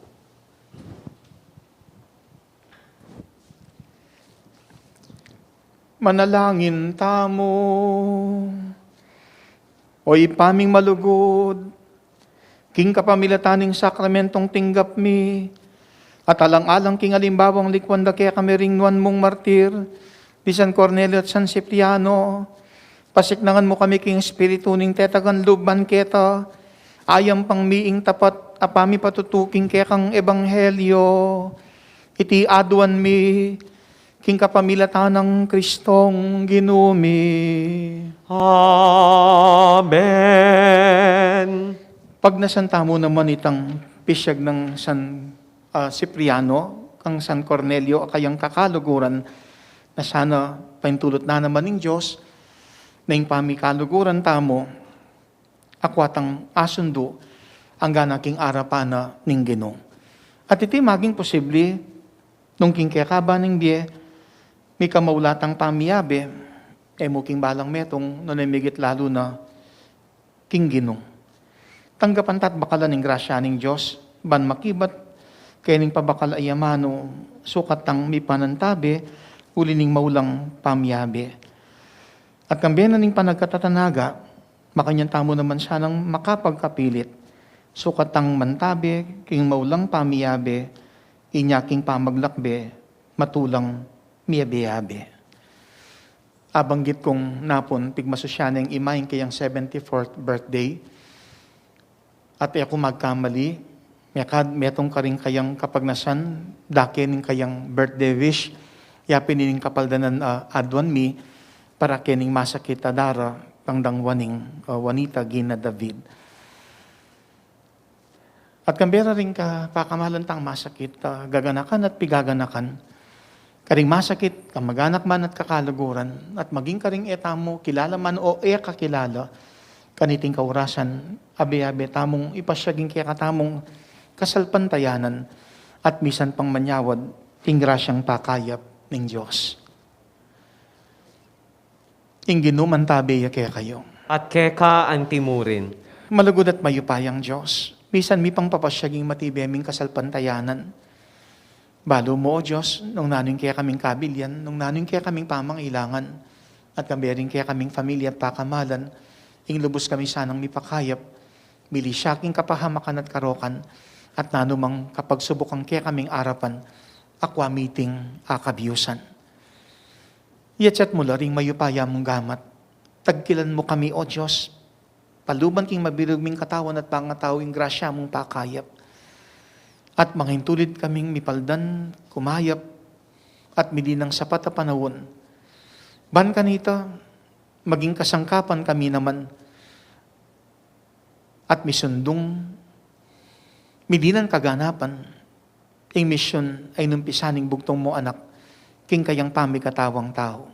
Manalangin tamu. O Ibpa ming malugud, king kapamilatan ning sakramentong tinggap mi, at alang-alang king alimbawang likuan da kekami ring nuan mung martir, di San Cornelio at San Cipriano, pasiknangan mu kami king espiritu ning tetagan lub ban keta, ayampang mi ing tapat a pamipatutu king kekang ebanghelyo. Iti aduan mi king kapamilatan nang Kristong Ginu mi. Amen. Pagnasan tamu naman itang pisyag nang San, ah, Cipriano, kang San Cornelio, a kayang kakaluguran, na sana paintulut na naman ning Dios, na ing pamikaluguran tamu, akua tang asundu, anggana king arapan na ning Ginu. At iti maging posible, nung king kekaba ning bie, mikamaulatang pamiyabe, e mu king balang metung, nune migit lalu na king Ginu. Tanggapan ta't bakalan ing grasya ning Dios, ban makibat kening pabakal a amanu, sukat tang mipanantabe, uli ning maulang pamiyabe. At kambe na ning panagkatatanaga, makanyan tamu naman sanang makapagkapilit, sukat tang mantabe king maulang pamiyabe, inya king pamaglakbe, matulang miyabe-yabe. Abanggit kung napun, pigmasusyan neng ima ing kayang seventy-fourth birthday, at e ku magkamali, mekad metung karing kayang kapagnasan, dake ning kayang birthday wish, ya pin ining kapaldanan a aduan mi, para kening masakit a dara, tang dang Juaning, o Juanita Gina David. At kambe ra ring kapakamalan tang masakit, ah, gaganakan at pigaganakan, karing masakit, kamaganak man at kakaluguran, at maging karing e tamu kilala man o e kakilala, kaniting kaurasan, abe-abe tamung ipasyag ing kekatamung kasalpantayanan, at misan pang manyawad king grasyang pakayap ning Dios. Ing Ginu mantabe ya kekayu. At keka antimurin. Malugud at mayupayang Dios, misan mi pang papasyag ing matibe ming kasalpantayanan. Balu mu, O Dios, nung nanu ing kekaming kabilian, nung nanu ing kekaming pamangailangan, at kambe ring kekaming pamilya at pakamalan, ing lubus kami sanang mipakayap, milisya king kapahamakan at karokan, at nanu mang kapagsubukan kekaming arapan, akwa miting akabiusan. Yatsat mu la ring mayupaya mung gamat. Tagkilan mu kami, O Dios, paluban king mabilug ming katawan at pangatau ing grasya mung pakayap. At mangintulid kaming mipaldan, kumayap, at midinan sapat a panaun. Ban kanita, maging kasangkapan kami naman, at misundung, midinan kaganapan, ing misyon a inumpisan ning bugtung mung Anak, king kayang pamikatawang tau.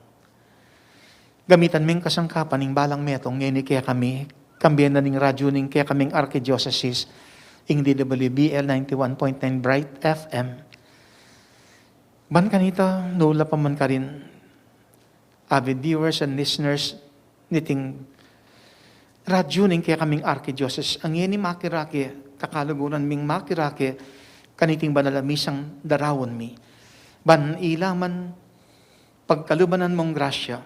Gamitan ming kasangkapan ing balang metung ngeni kekami, kambe na ning radyu ning kekaming arkidiosesis, ing D W B L ninety-one point nine Bright F M. Ban kanita, nu la pa man karin, avid viewers and listeners niting radyu ning kekaming arkidiosesis, a ngeni makirake, kakaluguran ming makirake, kaniting banal a misang daraun mi. Ban ila man pagkaluban mung grasya,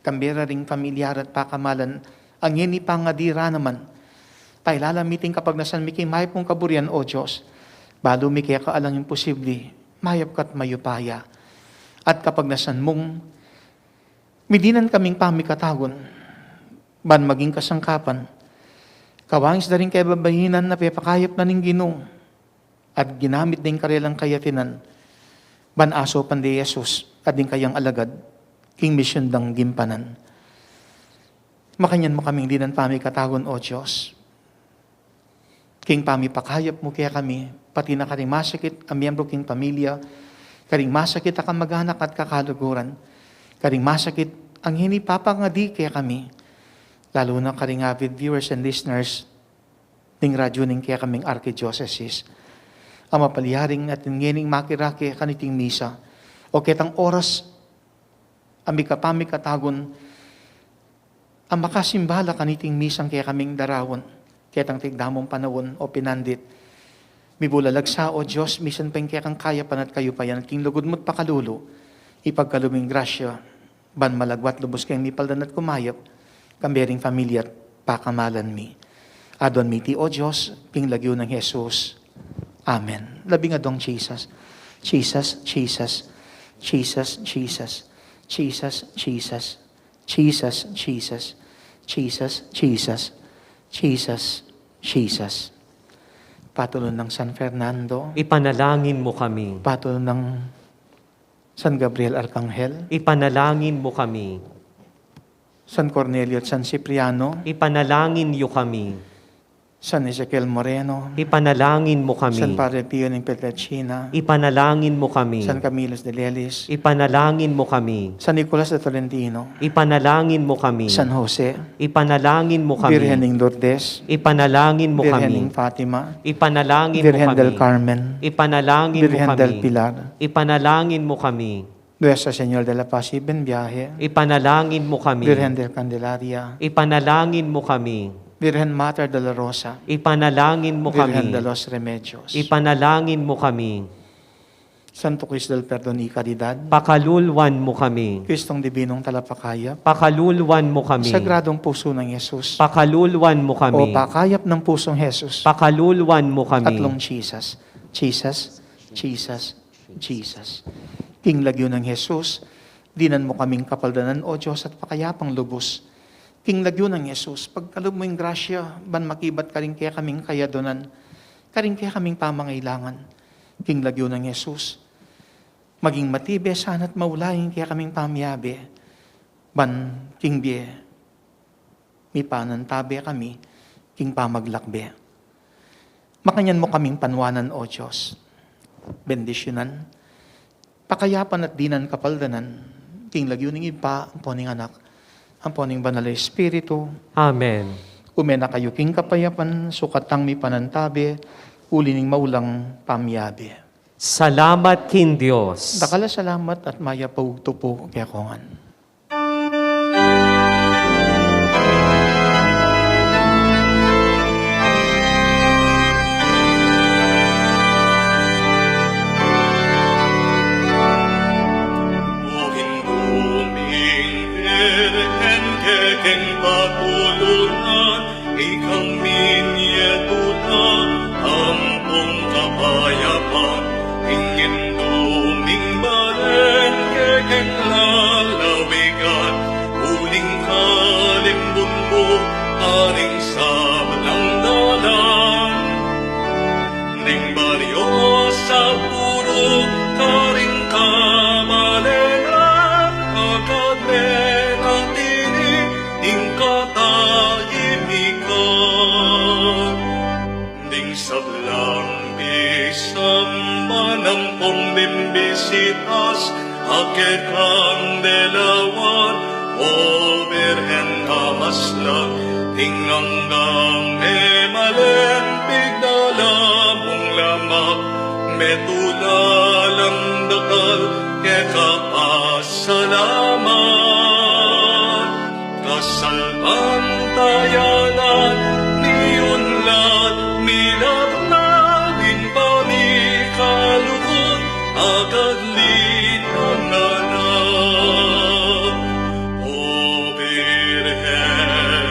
kambe ra ring pamilyar at pakamalan, a ngeni pangadi ra naman, pailalam mi king kapagnasan mi king mayap mung kaburian, O Dios. Balu mi keka alang imposibli, mayap ka't mayupaya. At kapagnasan mung midinan kaming pamikatagun, ban maging kasangkapan, kawangis da ring kebabainan a pepakayap na ning Ginu, at ginamit ding karelang kayatinan, ban asupan de Jesus at ding kayang alagad, king misyon dang gimpanan. Makanyan mu kaming dinan pamikatagun, O Dios. King pamipakayap mu kekami, pati na karing masakit a miyembro king pamilya, karing masakit a kamaganak at kakaluguran, karing masakit a ngeni papangadi kekami, lalu na karing avid viewers and listeners ning radyu ning kekaming arkidiosesis, a mapalyaring atin ngening makirake kaniting misa, o ketang oras a mikapamikatagun, a makasimba la kaniting misang kekaming daraun, ketang tigdamung panaun o pinandit. Mibulalag sa, O Dios, misan pa ing kekang kayapan at kayupayan, at king lugud mu't pakalulu, ipagkalub mu ing grasya, ban malagwa at lubus keng mipaldan at kumayap, kambe ring pamilya at pakamalan mi. Aduan mi iti, O Dios, king lagyu nang Jesus. Amen. Labing aduang Jesus. Jesus, Jesus, Jesus, Jesus, Jesus, Jesus, Jesus, Jesus, Jesus, Jesus, Jesus, Jesus. Patulun nang San Fernando. Ipanalangin mu kami. Patulun nang San Gabriel Arkanghel. Ipanalangin mu kami. San Cornelio at San Cipriano. Ipanalangin yu kami. San Ezekiel Moreno. Ipanalangin mu kami. San Padre Pio ning Pietrelcina. Ipanalangin mu kami. San Camilo de Lelis. Ipanalangin mu kami. San Nicolas de Tolentino. Ipanalangin mu kami. San Jose. Ipanalangin mu kami. Birhen ning Lourdes. Ipanalangin mu Birhen kami. Ning Fatima. Ipanalangin mu Birhen kami. Del Carmen. Ipanalangin mu Birhen kami. Del Pilar. Ipanalangin mu kami. Nuestra Señora de la Paz y Buen Viaje. Ipanalangin mu kami. Birhen del Candelaria. Ipanalangin mu kami. Birhen Mater de la Rosa. Ipanalangin mu kami. Birhen de los Remedios. Ipanalangin mu kami. Santo Cristo del Perdon y Caridad. Pakaluluan mu kami. Kristong Dibinong Talapakayap. Pakaluluan mu kami. Sagradong Puso ng Jesus. Pakaluluan mu kami. O Pakayap ng Pusong Jesus. Pakaluluan mu kami. Tatlong Jesus. Jesus, Jesus, Jesus. King lagyu nang Jesus, dinan mu kaming kapaldanan, O Dios, at pakayapang lubus. King lagyu nang Jesus, pagkalub mu ing grasya, ban makibat karing kekaming kayadunan, karing kekaming pamangailangan. King lagyu nang Jesus, maging matibe sana at maulayi ing kekaming pamiabe, ban king bie mipanantabe kami king pamaglakbe. Makanyan mu kaming panuanan, O Dios. Bendisyunan, pakayapan at dinan kapaldanan, king lagyu ning Ibpa, ampo ning Anak, ampo ning Banal a Espiritu. Amen. Ume na kayu king kapayapan, sukat tang mipanantabe, uli ning maulang pamiabe. Salamat king Dios. Dakal a salamat at mayap a ugto pu kekongan. Uling duming Birhen kekeng patulunan, ikang minie tuta ampong kapayapan, ing induming balen kekeng lalawigan, uling kalimbun mu karing sablang dalan. Ning baryo sa puru karing kabalenan, agad me na tini ing katahimikan. Ding sablang misamban ampong mimbisitas, a kekang delawan, O Birhen a maslag, ing anggang memalen pigdala mung lamak, metula lang dakal keka pasalamat. Kasalpantayanan, miunlad, milaknad, ing pamikalugud, agad linangan na. O Birhen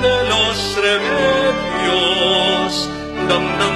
de los Remedios, damdam